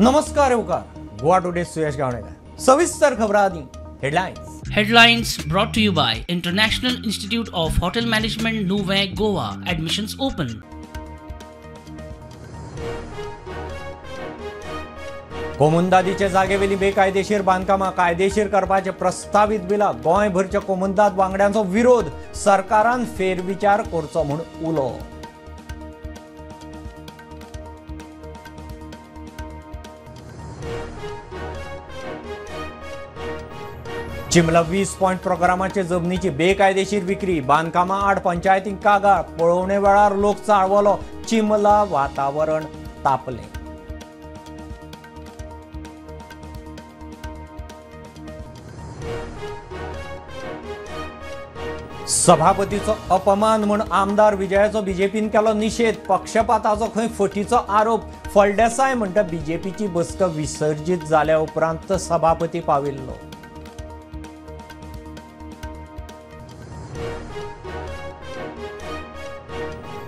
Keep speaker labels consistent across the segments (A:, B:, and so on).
A: नमस्कार येवकार गोवा टुडे सुयश गावणेकर. सविस्तर खबरां आदी headlines.
B: Headlines brought to you by International Institute of Hotel Management, Nuvem, Goa. Admissions open.
A: कोमुंदादीचे जागेवेली बेकायदेशीर बांदकामां कायदेशीर करपाचे प्रस्तावीत बिलाक गोंयभरच्या कोमुंदाद वांगड्यांचो विरोध. सरकारान फेरविचार करचो म्हूण उलो. चिमला 20 पॉयंट प्रोग्रामाचे जमनीची बेकायदेशीर विक्री, बांदकामां आड पंचायतींक कागाळ, पळोवणे वेळार लोक चाळवलो. चिमला वातावरण तापलें. सभापतीचो अपमान म्हूण आमदार विजयाचो बीजेपीन केलो निशेध. पक्षपाताचो खंय फटीचो आरोप. फळदेसाय म्हणटा बीजेपीची बसका विसर्जीत जाल्या उपरांत सभापती पाविल्लो.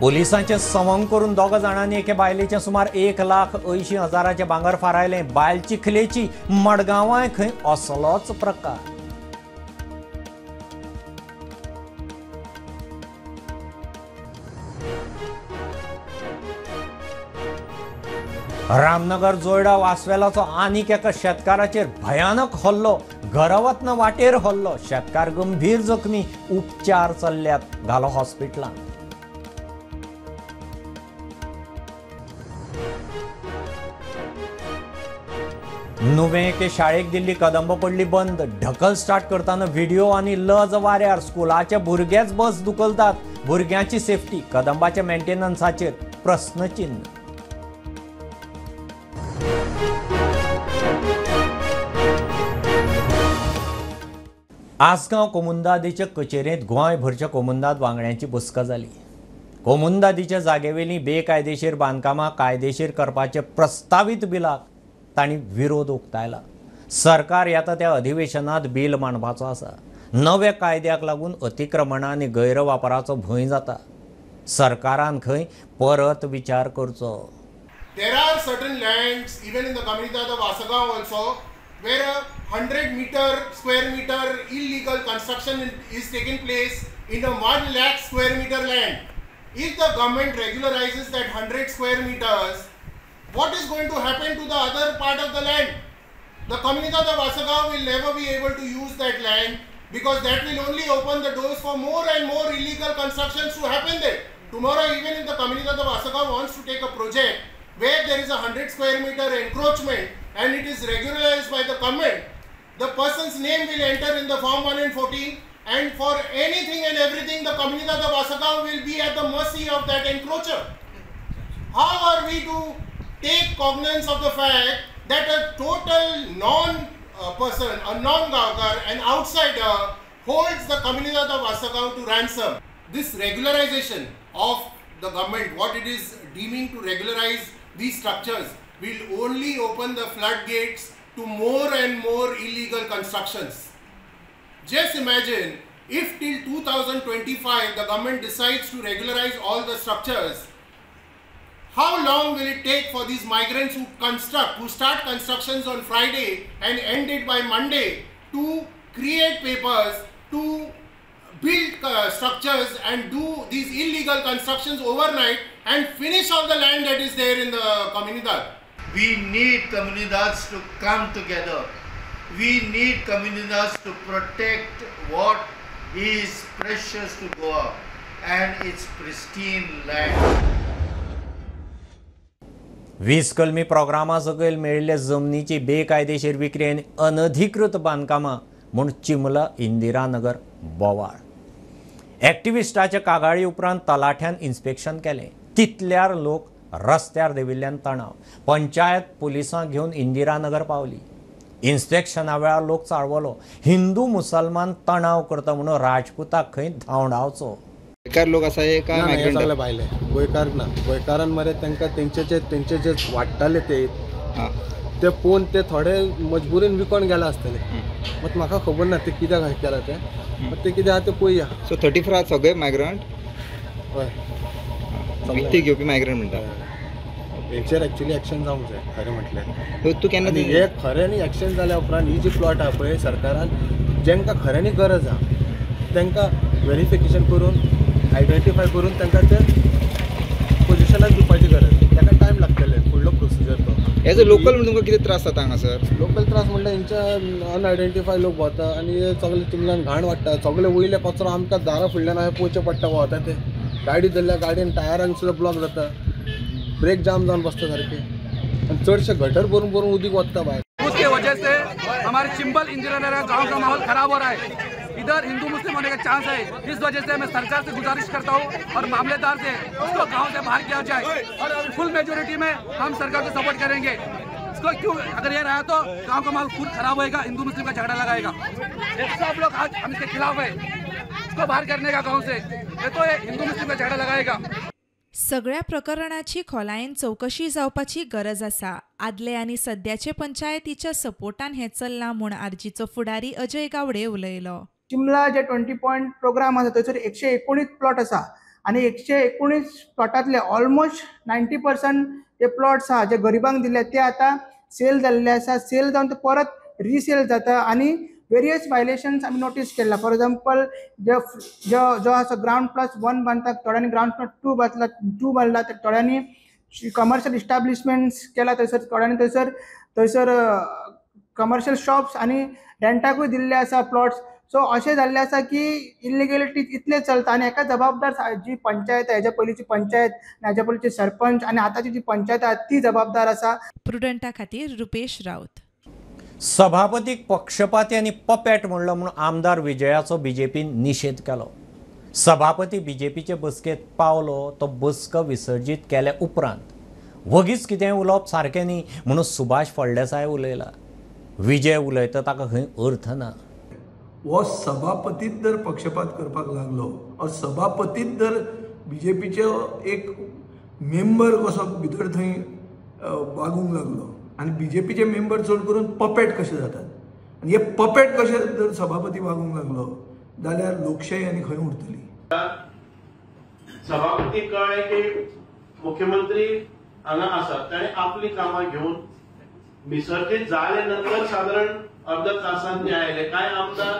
A: पोलिसांचे सवंग करून दोग जाणांनी एके बायलेचें सुमार 1,80,000 भांगर फारायलें. बायल चिखलेची. मडगांवाय खंय असलोच प्रकार. रामनगर जोयडा वासवेलाचो आनीक एका शेतकाराचेर भयानक हल्लो. घरा वतना वाटेर हल्लो. शेतकार गंभीर जखमी, उपचार चल्ल्यात, घालो हॉस्पिटलांत. नुवें एके शाळेक दिल्ली कदंब पडली बंद. ढकल स्टार्ट करतना व्हिडिओ आनी लज वाऱ्यार. स्कुलाचे भुरगेच बस धुकलतात. भुरग्यांची सेफ्टी, कदंबाच्या मेंटेनन्साचेर प्रस्नचिन्ह. आसगांव कोमुंदादीच्या कचेरेंत गोंयभरच्या कोमुंदाद वांगड्यांची बसका जाली. कोमुंदादीच्या जागेवेली बेकायदेशीर बांदकामां कायदेशीर करपाचे प्रस्तावीत बिलाक तांणी विरोध उक्तायला. सरकार येता त्या अधिवेशनात बिल मांडपाचो आसा. नव्या कायद्याक लागून अतिक्रमणां आनी गैरवापराचो भंय जाता. सरकारान खंय परत विचार करचो.
C: There are certain lands even in the Comunidade of Assagao also where a 100 meter square meter illegal construction is taking place in a 1 lakh square meter land. If the government regularizes that 100 square meters, what is going to happen to the other part of the land? The Comunidade of Assagao will never be able to use that land because that will only open the doors for more and more illegal constructions to happen there. Tomorrow, even if the Comunidade of Assagao wants to take a project where there is a 100 square meter encroachment and it is regularized by the government, the person's name will enter in the form 1 and 14, and for anything and everything the Comunidade of Assagao will be at the mercy of that encroacher. How are we to take cognizance of the fact that a total non-person, a non-Gaokar, an outsider holds the Comunidade of Assagao to ransom? This regularization of the government, what it is deeming to regularize these structures, will only open the floodgates to more and more illegal constructions. Just imagine if till 2025 the government decides to regularize all the structures, how long will it take for these migrants who construct, who start constructions on Friday and end it by Monday, to create papers, to build structures and do these illegal constructions overnight and finish all the land that is there in the Comunidade?
D: We need Comunidades to come together. We need Comunidades to protect what is precious to Goa and its pristine land.
A: 20 कलमी प्रोग्रामा सकयल मेळिल्ले जमनीची बेकायदेशीर विक्री आनी अनधिकृत बांदकामां म्हूण चिमला इंदिरानगर बोवाळ. एक्टिविस्टाच्या कागाळी उपरांत तलाठ्यान इन्स्पेक्शन केलें. तितल्यार लोक रस्त्यार देंविल्ल्यान तणाव. पंचायत पुलिसांक घेवन इंदिरानगर पावली. इन्स्पेक्शना वेळार लोक चाळवलो. हिंदू मुसलमान तणाव करता म्हणून राजपुताक खंय धांवडावचो.
E: गोंयकार लोक आसा हे काय मायग्रंट?
F: सगळे भायले गोंयकार ना. गोंयकारान मरे तांकां तेंचे जे वाडटाले ते ते पळोवन ते थोडे मजबुरीन विकोन गेला आसतले. मात म्हाका खबर ना ते कित्याक केला ते, मात ते कितें आहा ते पळोवया.
E: सो 34 सगळे मायग्रंट?
F: हय,
E: विकती घेवपी मायग्रंट म्हणटा.
F: हेचेर एक्चुअली एक्शन जावंक जाय खरें म्हटल्यार.
E: तूं केन्ना
F: हे खऱ्यांनी एक्शन जाल्या उपरांत ही जी प्लॉट आहा पळय सरकारान जेंकां खऱ्यांनी गरज आहा तांकां वेरिफिकेशन करून आयडेंटिफाय करून तांकां ते पोजिशनाक दिवपाची गरज. ताका टायम लागतले फुडलो प्रोसिजर तो.
E: एज अ लोकल म्हणून तुमकां कितें त्रास जाता हांगासर?
F: लोकल त्रास म्हणल्यार हेंच्या अनआयडेंटिफाय लोक भोंवता आनी सगळे चिमल्यान घाण वाडटा, सगळे वयले कचरो आमकां दारा फुडल्यान हांवें पोवचें पडटा भोंवता ते. गाडी धरल्या गाडयेन टायरान सुद्दां ब्लॉक जाता, ब्रेक जाम जावन बसता सारकें आनी चडशे गटर भरून भरून उदीक वता भायर.
G: उसके वजह से हमारे चिंबल इंदिरा नगर गांव का माहौल खराब हो रहा है. इधर हिंदू मुस्लिम होने का चांस है. इस वजह से मैं सरकार से गुजारिश करता हूँ और मामलेदार से उसको गांव से बाहर किया जाए और फुल मेजोरिटी में हम सरकार को सपोर्ट करेंगे. इसको क्यों अगर ये रहा तो गांव का माहौल खुद खराब होएगा, हिंदू मुस्लिम का झगड़ा लगाएगा. सब लोग आज हम इसके खिलाफ है, इसको बाहर करने का गाँव से, ये तो ये हिंदू मुस्लिम का झगड़ा लगाएगा.
H: सगळ्या प्रकरणाची खोलायेन चवकशी जावपाची गरज आसा. आदले आनी सद्याचे पंचायतीच्या सपोर्टान हें चल्लां म्हूण आरजीचो फुडारी अजय गावडे उलयलो.
I: चिमला जे 20 पॉयंट प्रोग्राम आसा थंयसर 119 प्लॉट आसा आनी 119 प्लॉटांतले ऑलमोस्ट 90% जे प्लॉट्स आहा जे गरिबांक दिले ते आतां सेल जाल्ले आसा. सेल जावन ते परत रिसेल जाता आनी वेरियस वायलेशन्स आमी नोटीस केला. फॉर एग्जाम्पल जो जो आसा ग्रावंड +1 बांदतात, थोड्यांनी ग्रावंड +2 बांदला, 2 बांदला, थोड्यांनी कमर्शियल इस्टाब्लिशमेंट्स केला थंयसर, थोड्यांनी थंयसर कमर्शियल शॉप्स आनी रेंटाकूय दिल्ले आसा प्लॉट्स. सो अशें जाल्लें आसा की इलिगेलिटी इतलें चलता आनी एका जबाबदार जी पंचायत, हेज्या पयलींची पंचायत, हेज्या पयलींचे सरपंच आनी आतांची जी पंचायत आसा ती जबाबदार आसा.
H: प्रुडंटा खातीर रुपेश राऊत.
A: सभापतीक पक्षपाती आनी पपेट म्हणलो म्हूण आमदार विजयाचो बीजेपीन निशेध केलो. सभापती बीजेपीचे बसकेंत पावलो तो बसका विसर्जीत केल्या उपरांत वगीच कितें उलोवप सारकें न्ही म्हणून सुभाष फळदेसाय उलयला. विजय उलयता ताका खंय अर्थ ना.
J: हो सभापतीत जर पक्षपात करपाक लागलो और सभापतीत जर बीजेपीचे एक मेंबर कसो भितर थंय वागूंक लागलो आनी बीजेपीचे मेंबर चड करून पपेट कशे जातात आनी हे पपेट कशे जर सभापती वागूंक लागलो जाल्यार लोकशाही आनी खंय उरतली.
K: सभापती कळ्ळें की मुख्यमंत्री हांगा आसात, ताणें आपली कामां घेवन विसर्जीत जाले नंतर साधारण अर्धा तासान ते आयले. कांय आमदार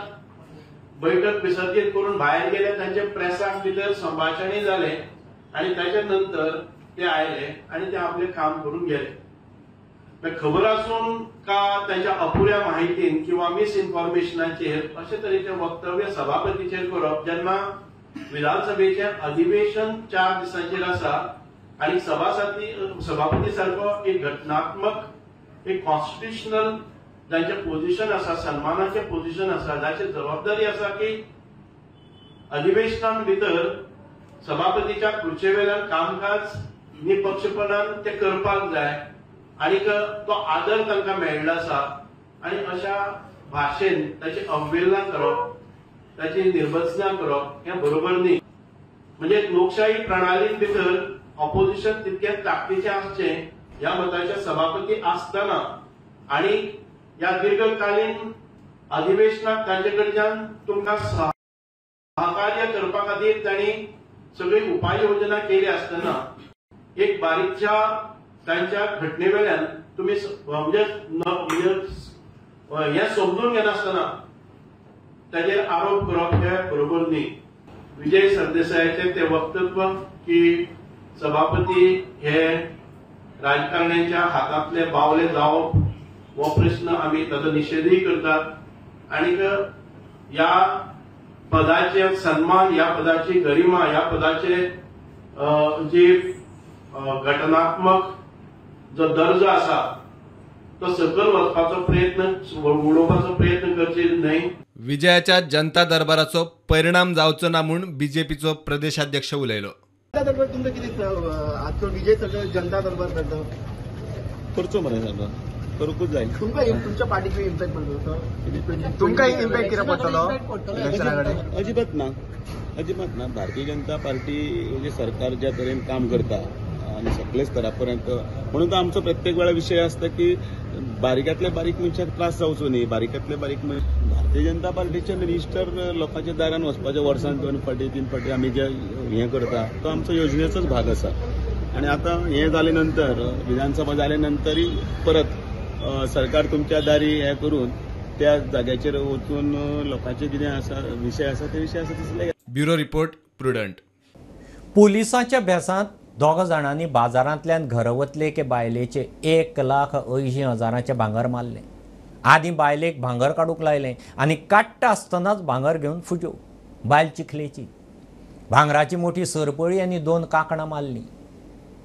K: बैठक विसर्जीत करून भायर गेले, तांचे प्रेसाक भितर संभाशणूय जालें आनी ताच्या नंतर ते आयले आनी ते आपलें काम करून गेले. खबर आसून का तांच्या अपुऱ्या माहितीन किंवा मिसइन्फॉर्मेशनाचेर अशे तरेचें वक्तव्य सभापतीचेर करप, जेन्ना विधानसभेचें अधिवेशन 4 दिसांचेर आसा आनी सभापती सारको एक घटनात्मक एक कॉन्स्टिट्युशनल जांचें पोजिशन आसा, सन्मानाचें पोजिशन आसा, जाची जबाबदारी आसा की अधिवेशनान भितर सभापतीच्या खुर्चे वेल्यान कामकाज निपक्षपणान तें करपाक जाय आनी तो आदर तांकां मेळ्ळो आसा आनी अशा भाशेन ताची अवहेलना करप, ताची निर्भत्सना करप हें बरोबर न्ही. म्हणजे लोकशाही प्रणालीन भितर ऑपोजिशन तितकें ताकदीचें आसचें ह्या मताचे सभापती आसतना आनी ह्या दीर्घकालीन अधिवेशनाक तांचे कडच्यान तुमकां सहकार्य करपा खातीर तांणी सगळी उपाय योजना केली आसतना एक बारीकच्या तांच्या घटने वेल्यान तुमी म्हणजे हें समजून घेनासतना ताचेर आरोप करप हें बरोबर न्ही. विजय सरदेसायाचें तें वक्तव्य की सभापती हे राजकारण्यांच्या हातांतले बावले जावप हो प्रश्न आमी ताचो निशेधूय करतात आनी ह्या पदाचे सन्मान, ह्या पदाची गरिमा, ह्या पदाचे जी घटनात्मक जो दर्जो आसा तो सकयल वचपाचो प्रयत्न, उडोवपाचो प्रयत्न करचे न्हय.
L: विजयाच्या जनता दरबाराचो परिणाम जावचो ना म्हूण बीजेपीचो प्रदेशाध्यक्ष उलयलो.
E: जनता दरबार तुमकां कितें आजकाल विजय सगळे जनता दरबार करता
M: करचो मरे सगळो करूंकूच जाय.
E: तुमकां तुमच्या पार्टीक इम्पॅक्ट पडटलो, तुमकां इम्पॅक्ट कितें पडटलो इलेक्शना कडेन?
M: अजिबात ना, अजिबात ना. भारतीय जनता पार्टी म्हणजे सरकार ज्या तरेन काम करता आनी सगळे स्तरा पर्यंत, म्हणून तो आमचो प्रत्येक वेळा विशय आसता की बारीकांतले बारीक मनशाक त्रास जावचो न्ही, बारीकांतले बारीक भारतीय जनता पार्टीचे मिनिस्टर लोकांच्या दारान वचपाचे वर्सान 2 फावटी 3 फावटी आमी जे हें करता तो आमचो योजनेचोच भाग आसा. आनी आतां हें जाले नंतर विधानसभा जाले नंतरय परत सरकार तुमच्या दारी हें करून त्या जाग्याचेर वचून लोकांचे कितें आसा विशय आसा ते विशय आसा तसले.
L: Bureau report, Prudent.
A: पुलिसांच्या भेसांत दोग जाणांनी बाजारांतल्यान घर वतले एके बायलेचे 1,80,000 भांगर मारलें. आदीं बायलेक भांगर काडूंक लायलें आनी काडटा आसतनाच भांगर घेवन फुज्यो. बायल चिखलेची. भांगराची मोठी सरपळी आनी 2 कांकणां मारलीं.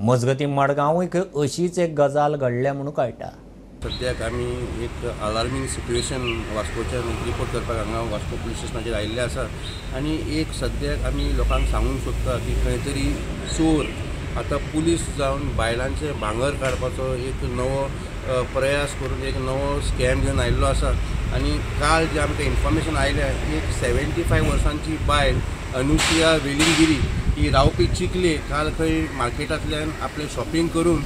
A: मजगतीं मडगांवूय अशीच एक गजाल घडल्या म्हणून कळटा.
N: सद्याक आमी एक अलार्मींग सिट्युएशन वास्कोच्यान रिपोर्ट करपाक हांगा वास्को पुलीस स्टेशनाचेर आयिल्ले आसा आनी एक सद्याक आमी लोकांक सांगूंक सोदता की खंय तरी चोर आतां पुलीस जावन बायलांचें भांगर काडपाचो एक नवो प्रयास करून एक नवो स्कॅम घेवन आयिल्लो आसा. आनी काल जें आमकां इन्फॉर्मेशन आयल्या एक 75 वर्सांची बायल अनुशिया वेलिंगिरी ही रावपी चिखले काल खंय मार्केटांतल्यान आपलें शॉपिंग करून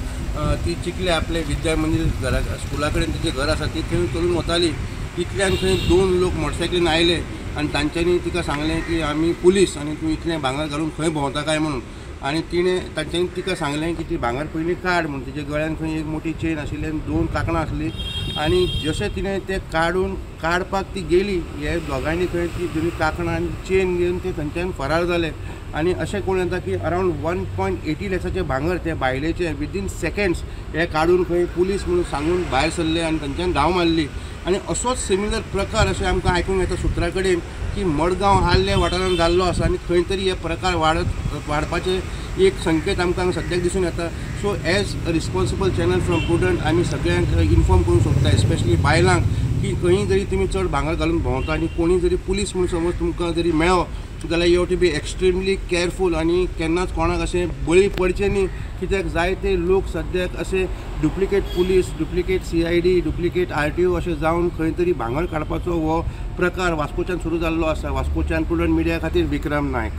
N: ती चिखले आपले विद्या मंदीर घरा स्कुला कडेन तिचें घर आसा ती थंय चलून वताली. इतल्यान खंय 2 लोक मोटरसायकलीन आयले आनी तांच्यांनी तिका सांगलें की आमी पुलीस आनी तूं इतलें भांगर घालून खंय भोंवता काय म्हणून. आनी तिणें तांच्यांनी तिका सांगलें की ती भांगर पयलीं काड म्हणून. तिच्या गळ्यान खंय एक मोठी चेन आशिल्ली आनी 2 कांकणां आसलीं आनी जशें तिणें तें काडून काडपाक ती गेली हे दोगांयनी खंय ती दोनी कांकणां आनी चेन घेवन ते थंयच्यान फरार जाले. आनी अशें कोण येता की अरावंड 1.80 लॅक्साचें भांगर ते बायलेचें विदीन सेकंड्स हे काडून खंय पुलीस म्हणून सांगून भायर सरले आनी थंयच्यान धांव मारली. आनी असोच सिमिलर प्रकार अशें आमकां आयकूंक येता सुत्रा कडेन की मडगांव आर्ले वाठारांत जाल्लो आसा आनी खंय तरी हे प्रकार वाडपाचे एक संकेत आमकां सद्याक दिसून येता. So as a responsible channel from Prudent आमी सगळ्यांक इन्फॉर्म करूंक सोदता एस्पेशली बायलांक की खंय जरी तुमी चड भांगर घालून भोंवता आनी कोणी जरी पुलीस म्हणून समज तुमकां जरी मेळ्ळो जाल्यार you have to be extremely careful आनी केन्नाच कोणाक अशें बळी पडचें न्ही कित्याक जायते लोक सद्याक अशे duplicate police, duplicate CID, duplicate RTO अशें जावन खंय तरी भांगर काडपाचो हो प्रकार वास्कोच्यान सुरू जाल्लो आसा. वास्कोच्यान प्रुडंट मिडिया खातीर विक्रम नायक.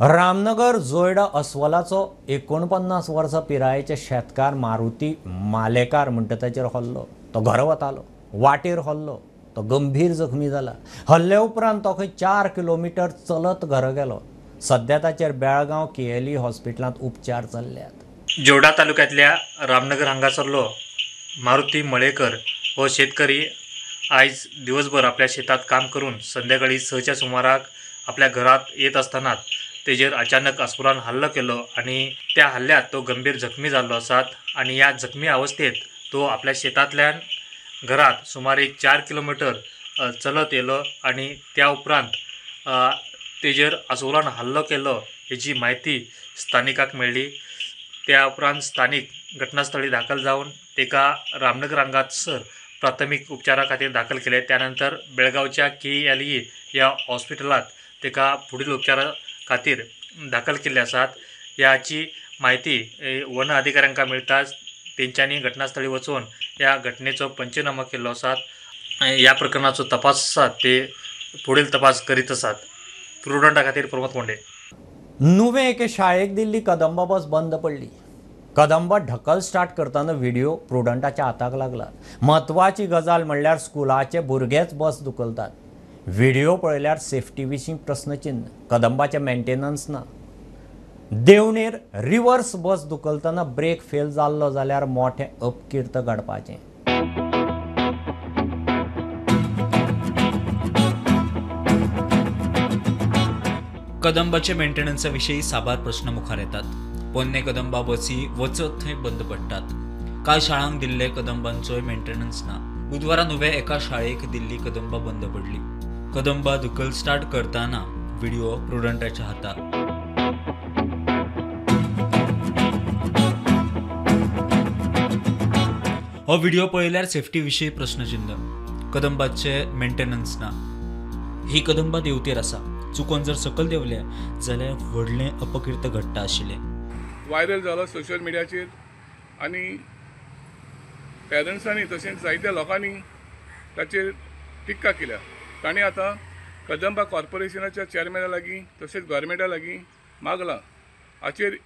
A: रामनगर जोयडा अस्वलाचो 49 वर्सां पिरायेचे शेतकार मारुती मालेकार म्हणटा ताचेर हल्लो. तो घरा वतालो, वाटेर हल्लो, तो गंभीर जखमी जाला. हल्ले उपरांत तो खंय 4 किलोमिटर चलत घरा गेलो. सध्या ताचेर बेळगांव केएलई हॉस्पिटलांत उपचार चल्ल्यात.
O: जोडा तालुक्यांतल्या रामनगर हांगासरलो मारुती मळेकर हो शेतकरी आयज दिवसभर आपल्या शेतात काम करून संध्याकाळी 6च्या सुमाराक आपल्या घरात येत आसतना तेजेर अचानक अस्वलान हल्लो केलो आनी त्या हल्ल्यात तो गंभीर जखमी जाल्लो आसात आनी ह्या जखमी अवस्थेत तो आपल्या शेतांतल्यान घरात सुमारे 4 किलोमिटर चलत येयलो आनी त्या उपरांत तेजेर अस्वलान हल्लो केलो हेजी म्हायती स्थानिकाक मेळ्ळी. त्या उपरांत स्थानिक घटनास्थळी दाखल जावन ताका रामनगर हांगासर प्राथमीक उपचारा खातीर दाखल केले. त्यानंतर बेळगांवच्या KLE ह्या हॉस्पिटलांत ताका फुडील उपचारा खातीर दाखल केल्ले आसात. ह्याची म्हायती वन अधिकाऱ्यांक मेळटाच तेंच्यांनी घटनास्थळी वचून ह्या घटनेचो पंचनामा केल्लो आसात. ह्या प्रकरणाचो तपास आसा ते फुडील तपास करीत आसात. प्रुडंटा खातीर प्रमोद कोंडे.
A: नुवें एके शाळेक दिल्ली कदंबा बस बंद पडली. कदंबा ढकल स्टार्ट करतना व्हिडिओ प्रुडंटाच्या हाताक लागला. म्हत्वाची गजाल म्हणल्यार स्कुलाचे भुरगेच बस धुकलतात. व्हिडिओ पळयल्यार सेफ्टी विशीं प्रस्नचिन्न. कदंबाचें मेंटेनन्स ना. देवणेर रिवर्स बस धुकलतना ब्रेक फेल जाल्लो जाल्यार मोठें अपकीर्त घडपाचें.
P: कदंबाचे मेंटेनन्सा विशीं साबार प्रस्न मुखार येतात. पोन्ने कदंबा बसी वचत थंय बंद पडटात. कांय शाळांक दिल्ले कदंबांचोय मेंटेनन्स ना. बुधवारा नुवें एका शाळेक दिल्ली कदंबा बंद पडली. कदंबा धुकल स्टार्ट करतना व्हिडिओ प्रुडंटाच्या हातात. हो व्हिडिओ पळयल्यार सेफ्टी विशीं प्रस्नचिन्ह. कदंबाचे मेंटेनन्स ना. ही कदंबा देंवतेर आसा. चुकोन जर सकल देंवले जाल्यार व्हडलें अपकीर्त घडटा आशिल्लें.
Q: व्हायरल जालो सोशल मिडियाचेर आनी पेरंट्सांनी तशेंच जायत्या लोकांनी ताचेर टिक्का केल्या. तांणी आतां कदंबा कॉर्पोरेशनाच्या चेअरमॅना लागीं तशेंच गव्हर्मेंटा लागीं मागलां हाचेर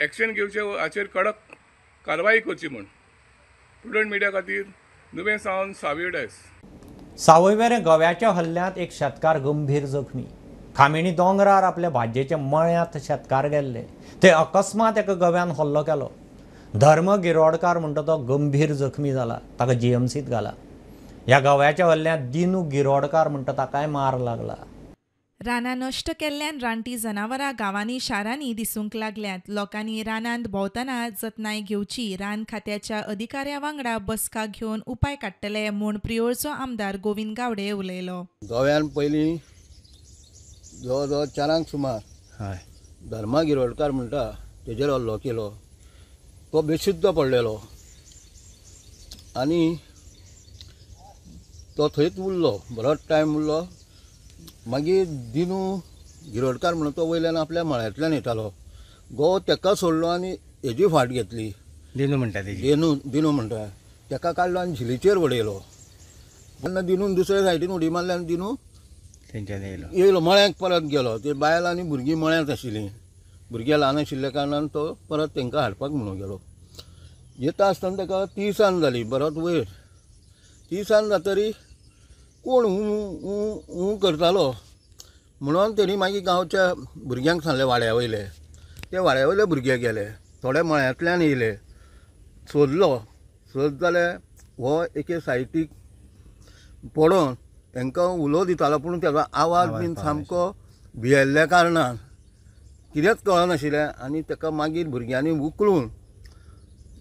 Q: एक्शन घेवचें, हाचेर कडक कारवाई करची म्हूण. प्रुडंट मिडिया खातीर नुवें सावन सावयो डायस.
A: सावयवेरें गव्याच्या हल्ल्यांत एक शेतकार गंभीर जखमी. खामेणी दोंगरार आपल्या भाजयेच्या मळ्यांत शेतकार गेल्ले ते अकस्मात एका गव्यान हल्लो केलो. धर्म गिरोडकार म्हणटा तो गंभीर जखमी जाला, ताका जीएमसीत घाला. ह्या गव्याच्या हल्ल्यांत दिनू गिरोडकार म्हणटा ताकाय मार लागला.
H: रानां नश्ट केल्ल्यान रानटी जनावरां गांवांनी शारांनी दिसूंक लागल्यांत. लोकांनी रानांत भोंवतना जतनाय घेवची, रान खात्याच्या अधिकाऱ्या वांगडा बसका घेवन उपाय काडटले म्हूण प्रियोळचो आमदार गोविंद गावडे उलयलो.
R: गोव्यान पयलीं जवळ जवळ 4 सुमार धर्मा गिरोडकार म्हणटा तेजेर हल्लो केलो, तो बेशुद्ध पडलेलो आनी तो थंयच उरलो, बरोच टायम उरलो. मागीर दिनू गिरोडकार म्हणून तो वयल्यान आपल्या मळ्यांतल्यान येतालो, गो तेका सोडलो आनी हेजी फाट घेतली.
E: दिनू म्हणटा तेजी,
R: दिनू म्हणटा तेका काडलो आनी झिलीचेर वडयलो. तेन्ना दिनून दुसऱ्या सायडीन उडी मारली आनी दिनू
E: तेंच्यान
R: येयलो मळ्याक परत गेलो. ते बायल आनी भुरगीं मळ्यांत आशिल्लीं, भुरगीं ल्हान आशिल्ल्या कारणान तो परत तांकां हाडपाक म्हणून गेलो. येता आसतना ताका तिनसांज जाली, बरोच वयर तिनसांज जातरी कोण हूं हूं हूं करतालो म्हणून तेणी मागीर गांवच्या भुरग्यांक सांगलें, वाड्या वयले. ते वाड्या वयले भुरगे गेले, थोडे मळ्यांतल्यान येयले, सोदलो. सोद जाल्यार हो एके सायटीक पडोन तांकां उलो दितालो, पूण तेजो आवाज बीन सामको भियेल्ल्या कारणान कितेंच कळनाशिल्लें. आनी ताका मागीर भुरग्यांनी उखलून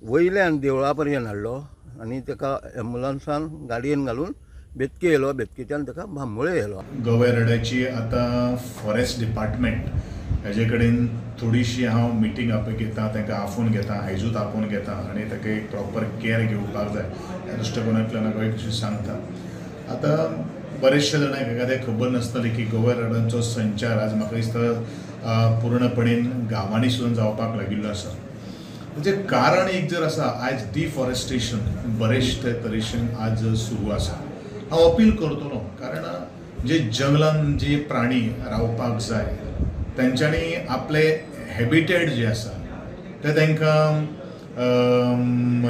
R: वयल्यान देवळा पर्यंत हाडलो आनी ताका एम्बुलन्सान गाडयेन घालून बेतके येयलो, बेतकेच्यान ताका बांबोळे येयलो.
S: गवे रड्याची आतां फॉरेस्ट डिपार्टमेंट हेजे कडेन थोडीशी हांव मिटींग आपय घेता, तांकां आफोवन घेता, आयजूच आपोवन घेता आनी ताका एक प्रॉपर केअर घेवपाक जाय ह्या दृश्टिकोनांतल्यान हांव एक सांगता. आतां बरेचशे जाणांक एखादें खबर नासतलें की गवे रड्यांचो संचार आज म्हाका दिसता पूर्णपणेन गांवांनी सुद्दां जावपाक लागिल्लो आसा. ताचें कारण एक जर आसा, आयज डिफॉरेस्टेशन बरेचशे तरेन आज सुरू आसा. हांव अपील करतलो, कारण जे जंगलान जे प्राणी रावपाक जाय तेंच्यांनी आपले हॅबिटेट जे आसा ते तांकां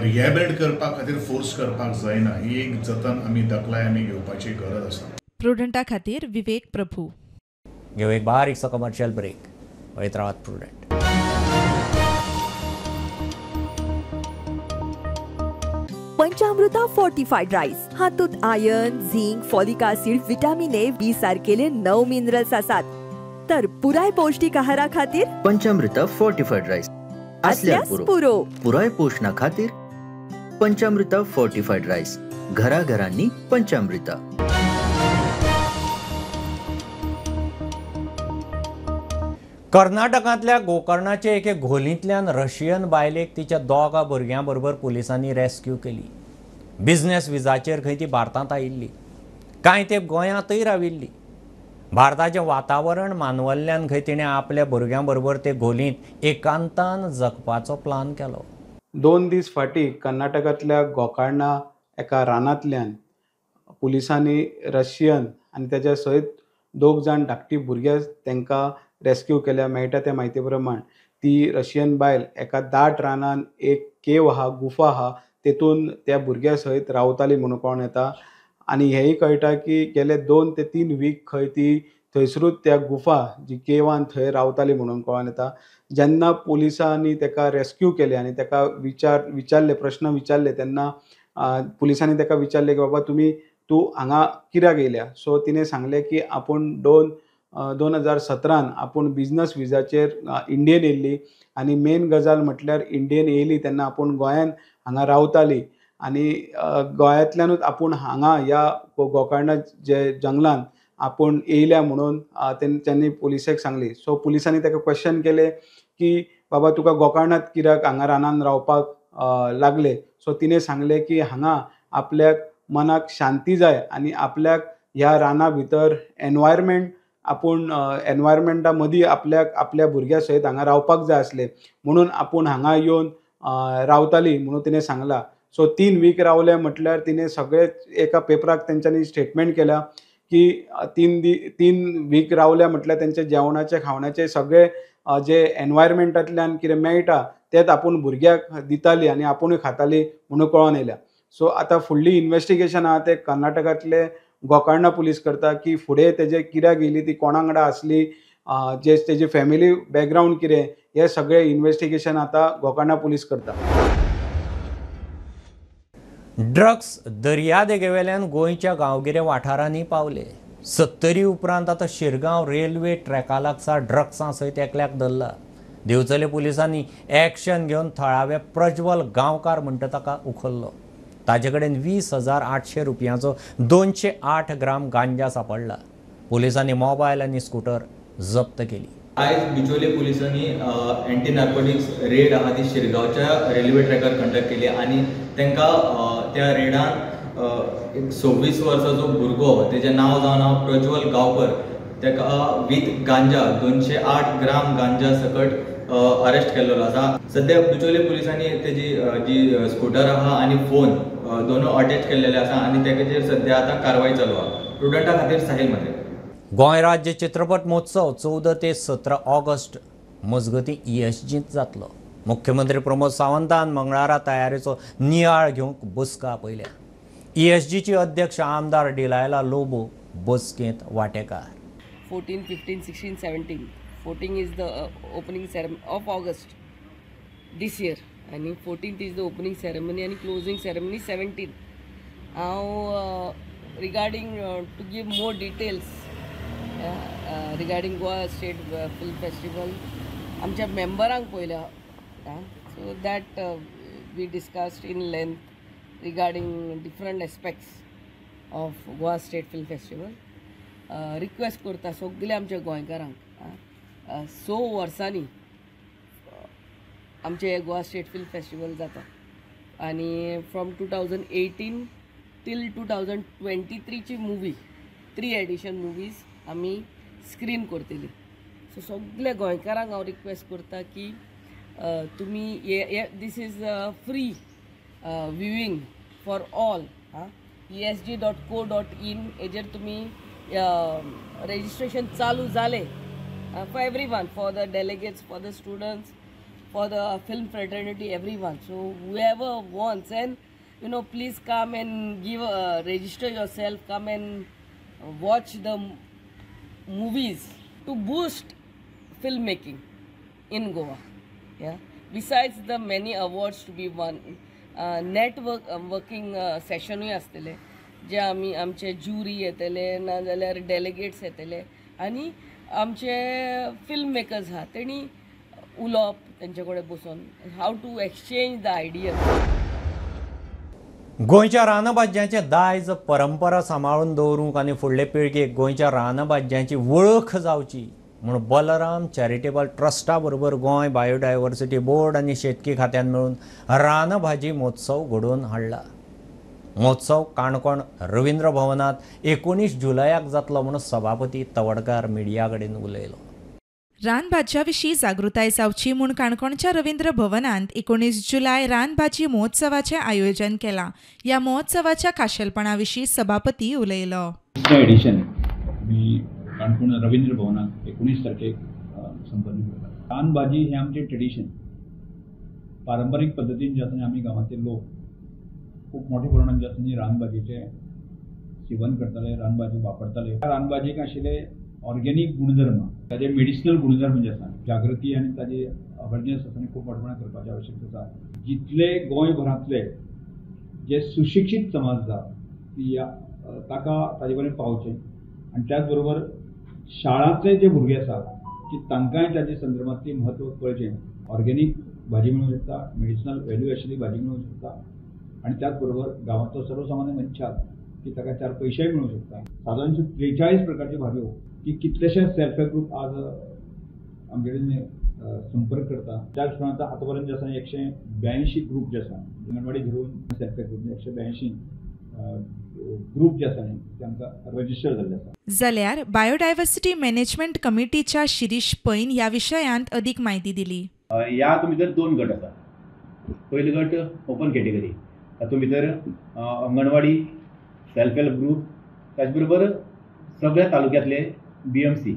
S: रिहॅबिलिटेट करपा खातीर फोर्स करपाक जायना. ही एक जतन आमी दखलाय आमी घेवपाची गरज आसा.
H: प्रुडंटा खातीर विवेक प्रभू.
A: घेऊ एक बारीकसो कमर्शियल ब्रेक. पळयत रावात प्रुडंट.
T: पंचामृता फोर्टिफाईड राईस हातूंत iron, zinc, folic acid, vitamin A, B सारकेले 9 मिनरल्स आसात. तर पुराय पौष्टिक आहारा खातीर
U: पंचामृता फोर्टिफाईड राईस असल्यास पुरो. पुराय पोषणा खातीर पंचामृता फोर्टिफाईड राईस, घराघरांनी पंचामृता.
A: कर्नाटकांतल्या गोकर्णाचे एके घोलींतल्यान रशियन बायलेक तिच्या दोगा भुरग्यां बरोबर पुलिसांनी रेस्क्यू केली. बिझनेस विजाचेर खंय ती भारतांत आयिल्ली, कांय तेंप गोंयांतय राविल्ली. भारताचें वातावरण मानवल्ल्यान खंय तिणें आपल्या भुरग्यां बरोबर ते घोलींत एकांतान जगपाचो प्लान केलो.
V: 2 दीस फाटीं कर्नाटकांतल्या गोकर्णा एका रानांतल्यान पुलिसांनी रशियन आनी तेच्या सयत 2 जाण धाकटी भुरग्यां तांकां रेस्क्यू केल्या. मेळटा त्या म्हायती प्रमाण ती रशियन बायल एका दाट रानान एक केव आहा, गुफा आहा, तेतून त्या भुरग्या सयत रावताली म्हणून कळोन येता. आनी हेंय कळटा की गेले 2 ते 3 वीक खंय ती थंयसरूच त्या गुफा जी केवान थंय रावताली म्हणून कळोन येता. जेन्ना पुलिसांनी ताका रेस्क्यू केले आनी ताका विचारले, प्रश्न विचारले, तेन्ना पुलिसांनी ताका विचारले की बाबा तूं हांगा कित्याक येयल्या. सो तिणें सांगलें की आपूण 2017 आपूण बिजनस विजाचेर इंडियेन येयल्ली आनी मेन गजाल म्हटल्यार इंडियेन येयली तेन्ना आपूण गोंयान हांगा रावताली आनी गोंयांतल्यानूच आपूण हांगा ह्या गोकर्णा जे जंगलान आपूण येयल्या म्हणून तेंच्यांनी पुलिसेक सांगली. सो पुलिसांनी ताका क्वेश्चन केले की बाबा तुका गोकर्णात कित्याक हांगा रानान रावपाक लागले. सो तिणें सांगलें की हांगा आपल्याक मनाक शांती जाय आनी आपल्याक ह्या राना भितर एनवायरमेंट आपूण एनवायरमेंटा मदीं आपल्याक आपल्या भुरग्या सयत हांगा रावपाक जाय आसलें म्हणून आपूण हांगा येवन रावताली म्हणून तिणें सांगलां. सो 3 वीक रावले म्हटल्यार तिणें सगळे एका पेपराक तेंच्यांनी स्टेटमेंट केल्या की 3 वीक रावल्या म्हटल्यार तेंचे जेवणाचे खावण्याचे सगळे जे एनवायरमेंटांतल्यान कितें मेळटा तेच आपूण भुरग्याक दिताली आनी आपुणूय खाताली म्हणून कळोन येयल्या. सो आतां फुडली इन्वेस्टिगेशन आहा ते कर्नाटकांतले गोकर्णा पुलीस करता की फुडें तेजे कित्याक येयली, ती कोणा वांगडा आसली, जे तेजे फॅमिली बॅकग्रावंड कितें, हे सगळे इन्वेस्टिगेशन आतां गोकर्णा पुलीस करता.
A: ड्रग्स दर्यादेगेवेल्यान गोंयच्या गांवगिऱ्या वाठारांनी पावले. सत्तरी उपरांत आतां शिरगांव रेल्वे ट्रॅका लागसार ड्रग्सां सयत एकल्याक धरला. दिवचले पुलिसांनी एक्शन घेवन थळावे प्रज्वल गांवकार म्हणटा ताका उखल्लो. ताजे कडेन 20,800 रुपयांचो 208 ग्राम गांजा सापडला. पुलिसांनी मोबायल आनी स्कूटर जप्त केली.
B: आयज बिचोले पुलिसांनी एंटी नार्कोटिक्स रेड आहा ती शिरगांवच्या रेल्वे ट्रॅकार कंडक्ट केली आनी तांकां त्या रेडान एक 26 वर्साचो भुरगो, तेजें नांव जावन आहा प्रज्वल गांवकर, ताका वीथ गांजा 208 ग्राम गांजा सकट अरेस्ट केल्लो आसा. सद्या बिचोले पुलिसांनी तेजी जी स्कूटर आहा आनी फोन दोनूय अटॅच केल्लेले आसा आनी तेचेर सद्या आतां कारवाय चालू आहा. प्रुडंटा खातीर साहील मध्ये.
A: गोंय राज्य चित्रपट महोत्सव 14 ते 17 ऑगस्ट मजगतीं ESGंत जातलो. मुख्यमंत्री प्रमोद सावंतान मंगळारा तयारेचो नियाळ घेवंक बसका आपयल्या. ESGची अध्यक्ष आमदार डिलायला लोबो बसकेंत वांटेकार.
C: 14, 15, 16, 17. 14 is the opening ceremony of August this year आनी 14th is the opening ceremony आनी क्लोजींग सेरेमनी 17. हांव regarding to give more details regarding Goa State Film Festival आमच्या मेंबरांक पळयल्या, so that we discussed in length regarding different aspects of Goa State Film Festival. Request करता सगल्या आमच्या गोंयकारांक, 6 वर्सांनी आमचे गोवा स्टेट फिल्म फेस्टिवल जाता आनी फ्रॉम 2018 टील 2023ची मुवी, 3 एडिशन मुवीज आमी स्क्रीन करतली. सो सगल्या गोंयकारांक हांव रिक्वेस्ट करता की तुमी हे this is free viewing for all. esg.co.in हेजेर तुमी रजिस्ट्रेशन चालू जालें for everyone, for the delegates, for the students, for the film fraternity, everyone. So whoever wants and you know, please come and give register yourself, come and watch the movies to boost filmmaking in Goa. Yeah. Besides the many awards to be won, network working sessionuy आसतले जे आमी आमचे jury येतले ना जाल्यार delegates येतले आनी आमचे film makers आहा तेणी उलोवप तेंचे कडेन बसून, how to exchange the idea.
A: गोंयच्या रानभाज्यांचें दायज परंपरा सांबाळून दवरूंक आनी फुडले पिळगेक गोंयच्या रानभाज्यांची वळख जावची म्हूण बलराम चॅरिटेबल ट्रस्टा बरोबर गोंय बायोडायवर्सिटी बोर्ड आनी शेतकी खात्यान मेळून रानभाजी महोत्सव घडोवन हाडला. महोत्सव काणकोण रवींद्र भवनांत 19 जुलयाक जातलो म्हूण सभापती तवडकार मिडिया कडेन उलयलो.
H: रानभाज्या विशीं जागृताय जावची म्हूण काणकोणच्या रवींद्र भवनांत 19 जुलय रानभाजी महोत्सवाचें आयोजन केलां. ह्या महोत्सवाच्या खाशेलपणा विशीं सभापती उलयलो.
W: दुसरें एडिशन आमी काणकोण रवींद्र भवनांत 19 तारखेक संपन्न करता. रानभाजी हें आमचें ट्रेडिशन, पारंपारीक पद्दतीन जे आसा आमी गांवांतले लोक खूब मोठे प्रमाणान जे आसा रानभाजीचें सेवन करताले, रानभाजी वापरताले. रानभाजीक आशिल्ले ऑर्गेनीक गुणधर्म, ताजे मेडिसिनल गुणधर्म जे आसा, जागृती आनी ताजी अवेरनेस आसा खूब मोठे प्रमाणात करपाची आवश्यकता आसा. जितले गोंयभरांतले जे सुशिक्षीत समाज आसा ती ताका ताजे पर्यंत पावचें आनी त्याच बरोबर शाळांतले जे भुरगे आसा की तांकांय ताजे संदर्भांतली म्हत्व कळचें. ऑर्गेनीक भाजी मेळूंक शकता, मेडिसिनल व्हॅल्यू आशिल्ली भाजी मेळूंक शकता आनी त्याच बरोबर गांवांतलो सर्वसामान्य मनशाक की ताका 4 पयशेय मेळूंक शकता. सादारण 43 प्रकारच्यो भाजयो की कितलेशे सेल्फ हेल्प ग्रूप आज आमचे कडेन संपर्क करता. त्याच प्रमाणे आतां पर्यंत जे आसा 182 ग्रूप जे आसा अंगणवाडी धरून सेल्फ हेल्प ग्रूप 182 ग्रूप जे आसा ते आमकां रजिस्टर जाल्ले आसा.
H: जाल्यार बायोडायवर्सिटी मॅनेजमेंट कमिटीच्या शिरीष पैन ह्या विशयांत अदीक म्हायती दिली.
X: ह्या हातूंत भितर 2 गट आसा. पयलो गट ओपन कॅटेगरी, तातूंत भितर अंगणवाडी, सेल्फ हेल्प ग्रूप, ताचे बरोबर सगळ्या तालुक्यांतले BMC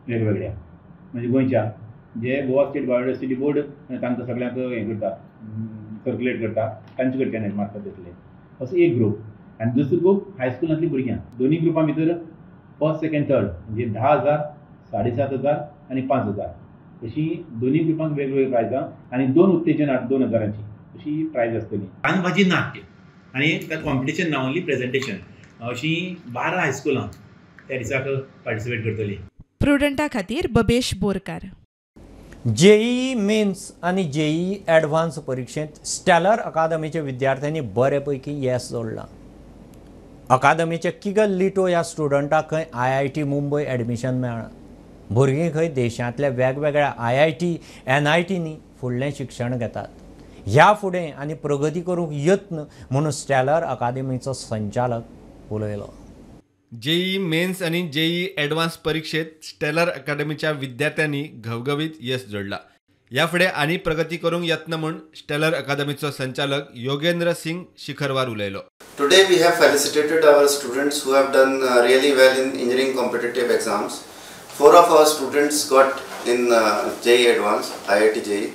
X: वेगवेगळ्या म्हणजे गोंयच्या जे गोवा स्टेट बायोडायवर्सिटी बोर्ड तांकां सगळ्यांक हें करता, सर्कुलेट करता, तांचे कडच्यान मार्फत येतले असो एक ग्रूप. आनी दुसरो ग्रूप हायस्कुलांतली भुरग्यां. दोनी ग्रुपां भितर फर्स्ट सेकंड थर्ड म्हणजे 10,000, 7,500 आनी 5,000 अशी दोनी ग्रुपांक वेगवेगळी प्रायजां आनी 2 उत्तेजनां 2,000 अशी प्रायज आसतली.
D: रानभाजी नाट्य आनी कॉम्पिटिशन ना ओनली प्रेजेंटेशन अशी 12 हायस्कुलां त्या दिसाक पार्टिसिपेट करतली.
H: प्रुडंटा खातीर बबेश बोरकार.
A: जेईई मेन्स आनी जेईई ॲडव्हान्स परिक्षेंत स्टॅलर अकादमीच्या विद्यार्थ्यांनी बरेपैकी येस जोडलां. अकादमीच्या किगल लिटो ह्या स्टुडंटाक खंय IIT Mumbai admission मेळ्ळां. भुरगीं खंय देशांतल्या वेगवेगळ्या IIT NITनी फुडलें शिक्षण घेतात. ह्या फुडें आनी प्रगती करूंक यत्न म्हणून स्टॅलर अकादमीचो संचालक उलयलो.
L: जेईई मेन्स आनी जेईई ॲडव्हान्स परीक्षेत स्टॅलर अकादमीच्या विद्यार्थ्यांनी घवघवीत यश जोडला. ह्या फुडें आनी प्रगती करूंक यत्न म्हूण स्टॅलर अकादमीचो संचालक योगेंद्र सिंग शिखरवार उलयलो.
F: Today we have felicitated our students who have done really well in engineering competitive exams. 4 of our students got in JEE Advanced, IIT JEE,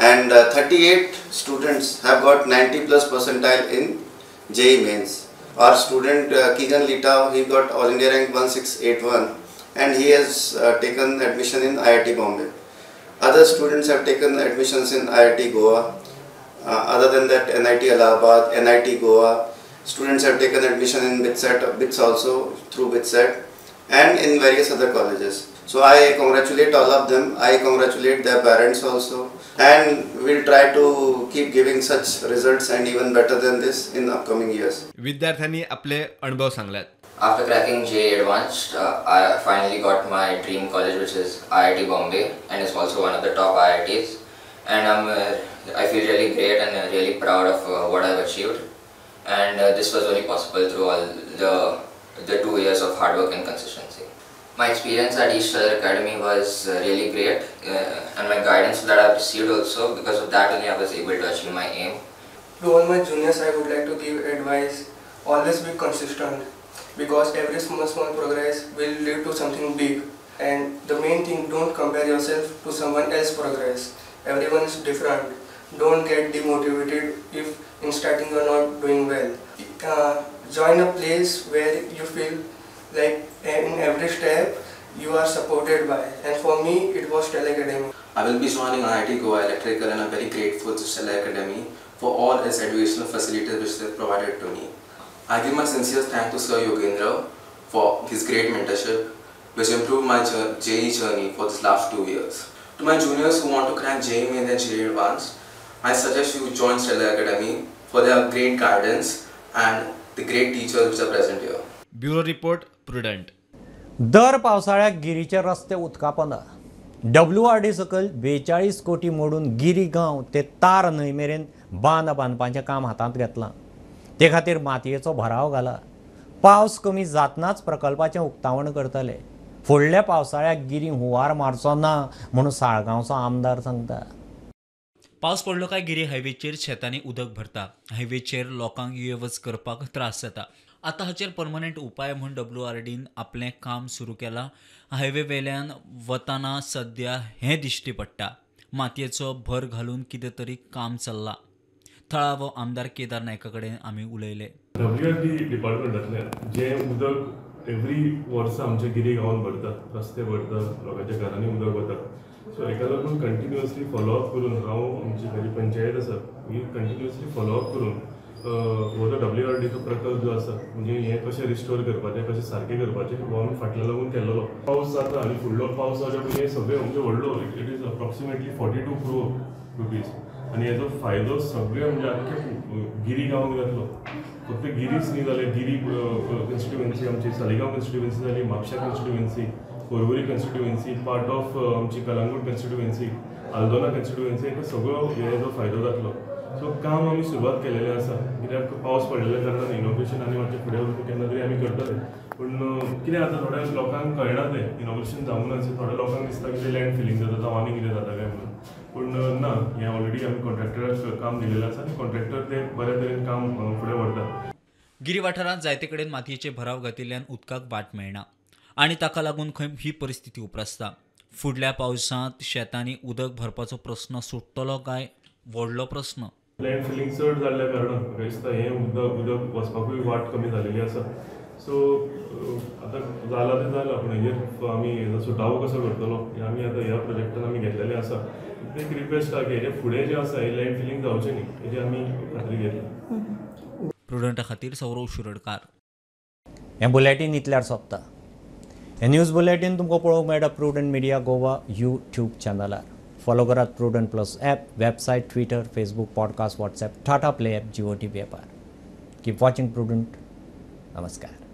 F: and 38 students have got 90+ percentile in JEE Mains. Our student Keegan Litao, he got All India rank 1681 and he has taken admission in IIT Bombay. Other students have taken admissions in IIT Goa. Other than that, NIT Allahabad, NIT Goa. Students have taken admission in BITSAT, BITS also through BITSAT, and in various other colleges. So I congratulate all of them. I congratulate their parents also, and we'll try to keep giving such results and even better than this in upcoming years.
L: विद्यार्थ्यांनी आपले अनुभव सांगल्यात.
G: After cracking JEE Advanced, I finally got my dream college, which is IIT Bombay, and it's also one of the top IITs. And I feel really great and really proud of what I've achieved. And this was only possible through all the 2 years of hard work and consistency. My experience at East Stellar Academy was really great, and my guidance that I've received also, because of that only I was able to achieve my aim.
I: To all my juniors, I would like to give advice: always be consistent, because every small progress will lead to something big. And the main thing, don't compare yourself to someone else's progress. Everyone is different. Don't get demotivated if in starting you are not doing well. Join a place where you feel like in every step you are supported by, and for me it was Stellar Academy.
Y: I will be joining IIT Goa Electrical and I am very grateful to Stellar Academy for all its educational facilities which they have provided to me. I give my sincere thanks to Sir Yogendra for his great mentorship which improved my JEE journey for this last 2 years. To my juniors who want to crack JEE Mains and JEE Advanced, I suggest you join Stellar Academy for their great guidance and the great teachers which are present here.
L: Bureau Report, Prudent.
A: दर पावसाळ्याक गिरीचे रस्ते उदका पोंदा. WRD सकयल 42 कोटी मोडून गिरी गांव ते तार न्हंय मेरेन बांद बांदपाचें काम हातांत घेतलां. ते खातीर मातयेचो भराव घाला. पावस कमी जातनाच प्रकल्पाचें उक्तावण करतले. फुडल्या पावसाळ्याक गिरी हुंवार मारचो ना म्हणून साळगांवचो आमदार सांगता.
P: पावस पडलो काय गिरी हायवेचेर शेतांनी उदक भरता. हायवेचेर लोकांक ये वच करपाक त्रास जाता. आतां हाचेर परमनंट उपाय म्हूण WRDन आपलें काम सुरू केलां. हायवे वेल्यान वतना सद्या हें दिश्टी पडटा. मातयेचो भर घालून कितें तरी काम चल्लां. थळावो आमदार केदार नायका कडेन आमी उलयले.
Z: WRD डिपार्टमेंटांतल्यान जें उदक एवरी वर्सा आमच्या गिरी गांवांत भरता, रस्ते भरता, लोकांच्या घरांनी उदक वता, सो हेका लागून कंटिन्युअसली फॉलोअप करून हांव आमची खरी पंचायत आसा ही कंटिन्युअसली फॉलोअप करून हो जो WRDचो प्रकल्प जो आसा म्हणजे हें कशें रिस्टोर करपाचें, कशें सारकें करपाचें हो आमी फाटल्या लागून केल्लो. पावस जाता आनी फुडलो पावस जाल्या पयलीं हें सगळें म्हणजे व्हडलो, it is approximately 42 crore rupees आनी हेजो फायदो सगळे म्हणजे आख्खे गिरी गांवांक जातलो. फक्त गिरीच न्ही जाल्यार गिरी कॉन्स्टिट्युएन्सी, आमची सालिगांव कॉन्स्टिट्युएन्सी जाली, Mapusa constituency, Porvorim constituency, part of आमची कलांगूट कॉन्स्टिट्युएन्सी, आल्दोना कॉन्स्टिट्युएन्सी, हेका सगळो हेजो फायदो जातलो. सो काम आमी सुरवात केलेलें आसा, कित्याक पावस पडलेल्या कारणान इनॉग्रेशन आनी मातशें फुडें वचून केन्ना तरी आमी करतले. पूण कितें जाता, थोड्या लोकांक कळना तें इनॉग्रेशन जावंक ना, थोड्या लोकांक दिसता की तें लँड फिलींग जाता जावं आनी कितें जाता काय म्हणून. पूण ना, हें ऑलरेडी आमी कॉन्ट्रॅक्टराक काम दिलेलें आसा आनी कॉन्ट्रॅक्टर तें बऱ्या तरेन काम फुडें व्हरता.
P: गिरी वाठारांत जायते कडेन मातयेचे भराव घातिल्ल्यान उदकाक वाट मेळना आनी ताका लागून खंय ही परिस्थिती उप्रासता. फुडल्या पावसांत शेतांनी उदक भरपाचो प्रस्न सुट्टलो काय व्हडलो प्रस्न.
Z: लँड फिलिंग चड जाल्ल्या कारणान म्हाका दिसता हें उदक वचपाकूय वाट कमी जालेली आसा. सो आतां जालां तें जालां, पूण हेजेर आमी हेजो सुटावो कसो करतलो हें आमी आतां ह्या प्रोजेक्टान आमी घेतलेलें आसा. एक रिक्वेस्ट आहा की हेजे फुडें जें आसा हें लँड फिलिंग जावचें न्ही हेजी आमी खात्री घेतली.
P: प्रुडंटा खातीर सौरव शिरोडकार.
A: हें बुलेटीन इतल्यार सोंपता. हें न्यूज बुलेटीन तुमकां पळोवंक मेळटा प्रुडंट मिडिया गोवा यूट्यूब चॅनलार. फॉलो करात Prudent plus app, website, Twitter, Facebook, podcast, WhatsApp, Tata Play app, Jio TV ॲपार. Keep watching prudent. नमस्कार.